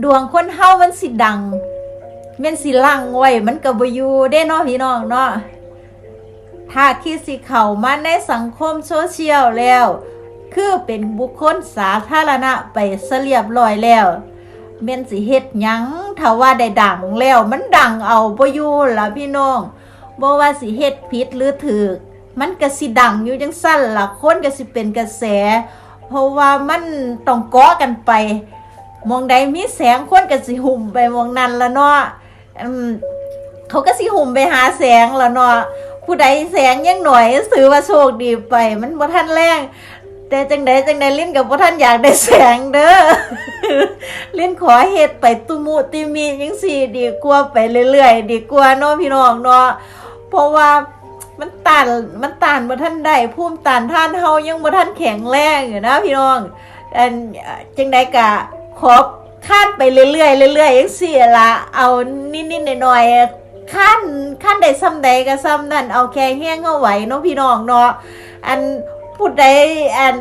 ດວງຄົນເຮົາມັນຊິດັງ ແມ່ນຊິລັງໄວ້ມັນກໍບໍ່ຢູ່ເດ້ເນາະ ພີ່ນ້ອງເນາະ. ຖ້າຄິດຊິເຂົ້າມາໃນສັງຄົມໂຊຊຽວແລ້ວ ຄືເປັນບຸກຄົນສາທາລະນະໄປຊະລຽບລ້ອຍແລ້ວ ແມ່ນຊິເຮັດຫຍັງ? ຖ້າວ່າໄດ້ດັງແລ້ວ ມັນດັງເອົາບໍ່ຢູ່ລະ ພີ່ນ້ອງ. ບໍ່ວ່າຊິເຮັດຜິດຫຼືຖືກ ມັນກໍຊິດັງຢູ່ຈັ່ງຊັ້ນລະ ຄົນກໍຊິເປັນກະແສ ເພາະວ່າມັນຕ້ອງເກາະກັນໄປ ໝ່ອງໃດມີແສງ ຄົນກໍຊິຫຸ້ມໄປໝ່ອງນັ້ນລະເນາະ. ເຂົາກໍຊິຫຸ້ມໄປຫາແສງລະເນາະ. ຜູ້ໃດແສງຍັງໜ້ອຍ ຖືວ່າໂຊກດີໄປ ມັນບໍ່ທັນແລງ. ແຕ່ຈັ່ງໃດຈັ່ງໃດ ລິນກໍບໍ່ທັນຢາກໄດ້ແສງເດີ ລິນຂໍເຮັດໄປຕຸມຸຕິມິຈັ່ງຊີ້ດີກວ່າ ໄປເລື້ອຍໆດີກວ່າເນາະ ພີ່ນ້ອງເນາະ. ເພາະວ່າມັນຕ້ານ ມັນຕ້ານບໍ່ທັນໄດ້ ພູມຕ້ານທານເຮົາຍັງບໍ່ທັນແຂງແຮງນະ ພີ່ນ້ອງ. ອັນ ຈັ່ງໃດກະຂໍຄານໄປເລື້ອຍໆ ເລື້ອຍໆ ຈັ່ງຊີ້ລະ ເອົານິດໆ ໜ້ອຍໆ ຄານ ຄານໄດ້ສ່ຳໃດກໍສ່ຳນັ້ນ ເອົາແຂງແຮງເຮົາໄວ້ເນາະ ພີ່ນ້ອງເນາະ. ອັນ ຜູ້ໃດ ອັນ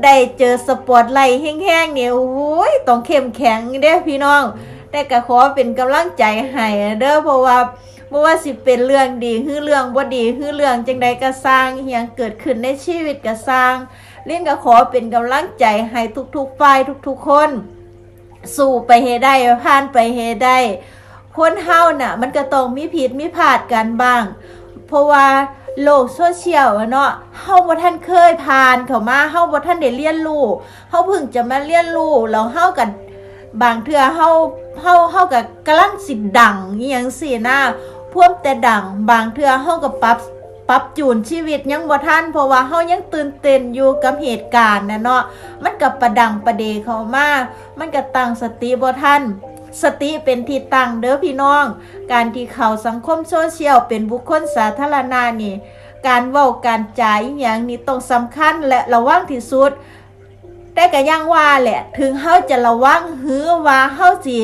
ໄດ້ເຈີສະປອດໄລແຮງໆ ນີ້ ໂອ້ຍ ຕ້ອງເຂັ້ມແຂງເດ້ ພີ່ນ້ອງ. ແຕ່ກໍຂໍເປັນກຳລັງໃຈໃຫ້ເດີ ເພາະວ່າບໍ່ວ່າຊິເປັນເລື່ອງດີ ຫຼືເລື່ອງບໍ່ດີ ຫຼືເລື່ອງຈັ່ງໃດກໍຊ່າງ ອີ່ຫຍັງເກີດຂຶ້ນໃນຊີວິດກໍຊ່າງ ລິນກໍຂໍເປັນກຳລັງໃຈໃຫ້ທຸກໆ ຝ່າຍ ທຸກໆ ຄົນ. ສູ້ໄປໃຫ້ໄດ້ ຜ່ານໄປໃຫ້ໄດ້. ຄົນເຮົານະ ມັນກໍຕ້ອງມີຜິດມີພາດກັນບ້າງ ເພາະວ່າໂລກໂຊຊຽວອະເນາະ ເຮົາບໍ່ທັນເຄີຍຜ່ານເຂົ້າມາ ເຮົາບໍ່ທັນໄດ້ຮຽນຮູ້ ເຮົາເພິ່ງຈະມາຮຽນຮູ້ ແລ້ວເຮົາກໍ ບາງເທື່ອເຮົາ ເຮົາ ເຮົາກໍກຳລັງຊິດັງອີ່ຫຍັງຊີ້ນະ ພວມແຕ່ດັງ ບາງເທື່ອເຮົາກໍປັບ ປັບຈູນຊີວິດຍັງບໍ່ທັນ ເພາະວ່າເຮົາຍັງຕື່ນເຕັ້ນຢູ່ກັບເຫດການນະເນາະ ມັນກໍປະດັງປະເດເຂົ້າມາ ມັນກໍຕັ້ງສະຕິບໍ່ທັນ. ສະຕິເປັນທີ່ຕັ້ງເດີພີ່ນ້ອງ. ການທີ່ເຂົ້າສັງຄົມໂຊຊຽວ ເປັນບຸກຄົນສາທາລະນະນີ້ ການເວົ້າການຈາອີ່ຫຍັງນີ້ຕ້ອງສຳຄັນ ແລະ ລະວັງທີ່ສຸດ. ແຕ່ກໍຢ່າງວ່າແຫຼະ ເຖິງເຮົາຈະລະວັງ ຫຼືວ່າເຮົາຊິ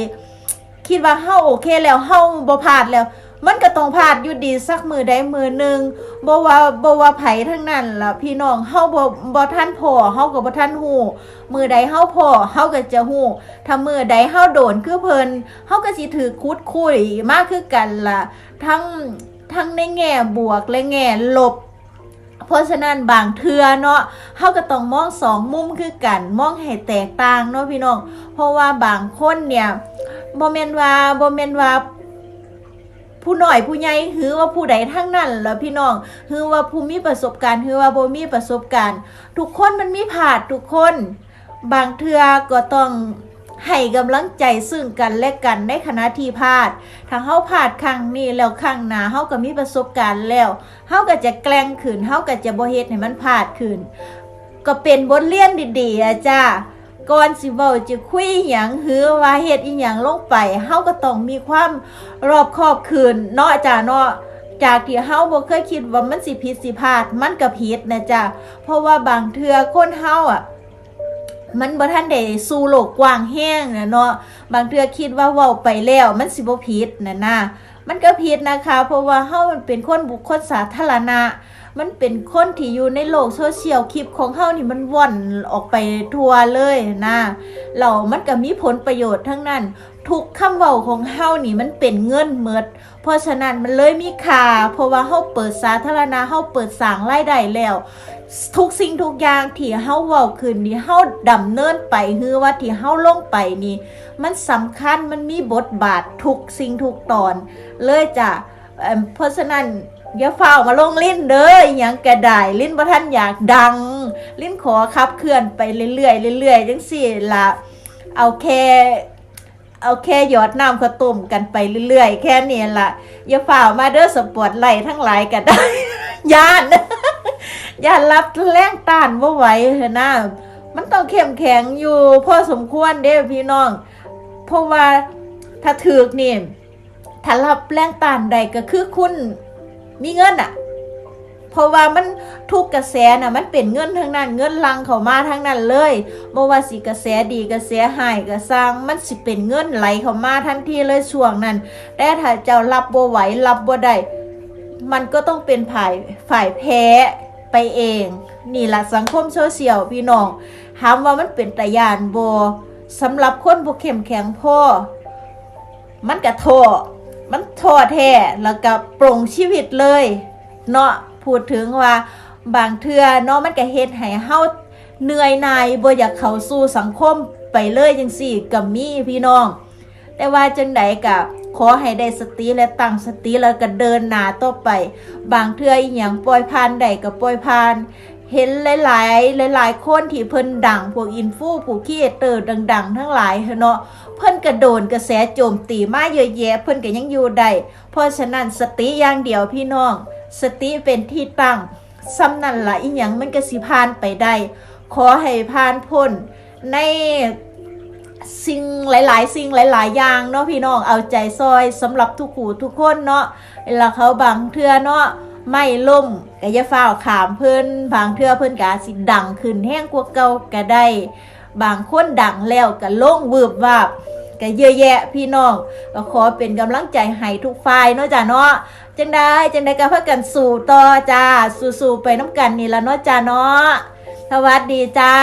ຄິດວ່າເຮົາໂອເຄແລ້ວ ເຮົາບໍ່ພາດແລ້ວ ມັນກໍຕ້ອງພາດຢູ່ດີສັກມື້ໃດມື້ໜຶ່ງ. ບໍ່ວ່າ ບໍ່ວ່າໃຜທັງນັ້ນລະພີ່ນ້ອງ ເຮົາບໍ່ ບໍ່ທັນພໍ້ ເຮົາກໍບໍ່ທັນຮູ້. ມື້ໃດເຮົາພໍ້ ເຮົາກໍຈະຮູ້. ຖ້າມື້ໃດເຮົາໂດນຄືເພິ່ນ ເຮົາກໍຊິຖືກຂຸດຄຸຍມາຄືກັນລະ ທັງ ທັງໃນແງ່ບວກ ແລະ ແງ່ລົບ. ເພາະສະນັ້ນບາງເທື່ອເນາະ ເຮົາກໍຕ້ອງມອງສອງມຸມຄືກັນ ມອງໃຫ້ແຕກຕ່າງເນາະພີ່ນ້ອງ. ເພາະວ່າບາງຄົນເນ່ຍ ບໍ່ແມ່ນວ່າ ບໍ່ແມ່ນວ່າຜູ້ນ້ອຍຜູ້ໃຫຍ່ ຫຼືວ່າຜູ້ໃດທັງນັ້ນລະພີ່ນ້ອງ ຫຼືວ່າຜູ້ມີປະສົບການ ຫຼືວ່າບໍ່ມີປະສົບການ ທຸກຄົນມັນມີພາດທຸກຄົນ. ບາງເທື່ອກໍຕ້ອງໃຫ້ກຳລັງໃຈຊຶ່ງກັນແລະກັນໃນຂະນະທີ່ພາດ. ຖ້າເຮົາພາດຄັ້ງນີ້ແລ້ວ ຄັ້ງໜ້າເຮົາກໍມີປະສົບການແລ້ວ ເຮົາກໍຈະແກ່ງຂຶ້ນ ເຮົາກໍຈະບໍ່ເຮັດໃຫ້ມັນພາດຂຶ້ນ. ກໍເປັນບົດຮຽນດີໆ ອາຈາ ກ່ອນຊິເວົ້າຈະຄຸຍຫຍັງ ຫຼືວ່າເຮັດອີ່ຫຍັງລົງໄປ ເຮົາກໍຕ້ອງມີຄວາມລອບຄອບຂຶ້ນເນາະ ອາຈາເນາະ. ຈາກທີ່ເຮົາບໍ່ເຄີຍຄິດວ່າມັນຊິຜິດຊິພາດ ມັນກໍຜິດນະຈາ ເພາະວ່າບາງເທື່ອຄົນເຮົາອະ ມັນບໍ່ທັນໄດ້ສູ່ໂລກກວ້າງແຮງນະເນາະ ບາງເທື່ອຄິດວ່າເວົ້າໄປແລ້ວມັນຊິບໍ່ຜິດນັ້ນນະ ມັນກໍຜິດນະຄະ ເພາະວ່າເຮົາມັນເປັນຄົນບຸກຄົນສາທາລະນະ ມັນເປັນຄົນທີ່ຢູ່ໃນໂລກໂຊຊຽວ ຄລິບຂອງເຮົານີ້ມັນວ່ອນອອກໄປທົ່ວເລີຍນະ ແລ້ວມັນກໍມີຜົນປະໂຫຍດທັງນັ້ນ. ທຸກຄຳເວົ້າຂອງເຮົານີ້ມັນເປັນເງິນໝົດ ເພາະສະນັ້ນມັນເລີຍມີຄ່າ ເພາະວ່າເຮົາເປີດສາທາລະນະ ເຮົາເປີດສ້າງລາຍໄດ້ແລ້ວ ທຸກສິ່ງທຸກຢ່າງທີ່ເຮົາເວົ້າຂຶ້ນນີ້ ເຮົາດຳເນີນໄປ ຫຼືວ່າທີ່ເຮົາລົງໄປນີ້ ມັນສຳຄັນ ມັນມີບົດບາດທຸກສິ່ງທຸກຕອນເລີຍຈ້າ. ເອີ່ມ ເພາະສະນັ້ນຢ່າຟ້າວມາລົງລິນເດີ ອີ່ຫຍັງກະໄດ້ ລິນບໍ່ທັນຢາກດັງ ລິນຂໍຂັບເຄື່ອນໄປເລື້ອຍໆ ເລື້ອຍໆ ຈັ່ງຊີ້ລະ ເອົາແຄ່ ເອົາແຄ່ຫຍອດນ້ຳເຂົ້າຕົ້ມກັນໄປເລື້ອຍໆ ແຄ່ນີ້ລະ ຢ່າຟ້າວມາເດີ ສະປອດໄລທັງຫຼາຍກໍໄດ້ ຢ້ານ ຢ້ານຮັບແຮງຕ້ານບໍ່ໄຫວຫັ້ນນະ. ມັນຕ້ອງເຂັ້ມແຂງຢູ່ພໍສົມຄວນເດ້ພີ່ນ້ອງ ເພາະວ່າຖ້າຖືກນີ້ ຖ້າຮັບແຮງຕ້ານໄດ້ກໍຄືຄຸນມີເງິນອະ ເພາະວ່າມັນ ທຸກກະແສນະ ມັນເປັນເງິນທັງນັ້ນ ເງິນຫຼັ່ງເຂົ້າມາທັງນັ້ນເລີຍ ບໍ່ວ່າຊິກະແສດີກະແສຮ້າຍກະຊ່າງ ມັນຊິເປັນເງິນໄຫຼເຂົ້າມາທັນທີເລີຍຊ່ວງນັ້ນ. ແຕ່ຖ້າເຈົ້າຮັບບໍ່ໄຫວ ຮັບບໍ່ໄດ້ ມັນກໍຕ້ອງເປັນຝ່າຍ ຝ່າຍແພ້ໄປເອງ. ນີ້ລະສັງຄົມໂຊຊຽວພີ່ນ້ອງ ຖາມວ່າມັນເປັນຕາຢ້ານບໍ່? ສຳລັບຄົນບໍ່ເຂັ້ມແຂງພໍ ມັນກະທໍ້ ມັນທໍ້ແທ້ ແລ້ວກະປົງຊີວິດເລີຍເນາະ. ພູດເຖິງວ່າບາງເທື່ອເນາະ ມັນກະເຮັດໃຫ້ເຮົາເໜື່ອຍໜ່າຍ ບໍ່ຢາກເຂົ້າສູ່ສັງຄົມໄປເລີຍ ຈັ່ງຊີ້ກະມີພີ່ນ້ອງ. ແຕ່ວ່າຈັ່ງໃດກະຂໍໃຫ້ໄດ້ສະຕິແລະຕັ້ງສະຕິ ແລ້ວກະເດີນໜ້າຕໍ່ໄປ. ບາງເທື່ອອີ່ຫຍັງປ່ອຍຜ່ານໄດ້ກະປ່ອຍຜ່ານ. ເຫັນຫຼາຍໆ ຫຼາຍໆຄົນທີ່ເພິ່ນດັງ ພວກອິນຟູ ພວກຄຣີເອເຕີດັງໆທັງຫຼາຍຫັ້ນເນາະ ເພິ່ນກະໂດນກະແສໂຈມຕີມາເຍອະແຍະ ເພິ່ນກະຍັງຢູ່ໄດ້. ເພາະສະນັ້ນສະຕິຢ່າງດຽວພີ່ນ້ອງ ສະຕິເປັນທີ່ຕັ້ງ. ສ່ຳນັ້ນລະ ອີ່ຫຍັງມັນກະຊິຜ່ານໄປໄດ້. ຂໍໃຫ້ຜ່ານພົ້ນໃນສິ່ງຫຼາຍໆ ສິ່ງຫຼາຍໆຢ່າງເນາະພີ່ນ້ອງ. ເອົາໃຈຊ່ອຍສຳລັບທຸກຜູ້ທຸກຄົນເນາະ. ລະເຂົາບາງເທື່ອເນາະ ໄມ້ລົ້ມກະຢ່າຟ້າວຂ້າມເພິ່ນ ບາງເທື່ອເພິ່ນກະອາດຊິດັງຂຶ້ນແຮງກວ່າເກົ່າກະໄດ້. ບາງຄົນດັງແລ້ວກະລົງວືບວາບກະເຍອະແຍະພີ່ນ້ອງ. ກະຂໍເປັນກຳລັງໃຈໃຫ້ທຸກຝ່າຍເນາະຈ້າເນາະ. ຈັ່ງໃດ ຈັ່ງໃດກະພາກັນສູ້ຕໍ່ຈ້າ ສູ້ໆໄປນຳກັນນີ້ລະເນາະຈ້າເນາະ. ສະຫວັດດີຈ້າ.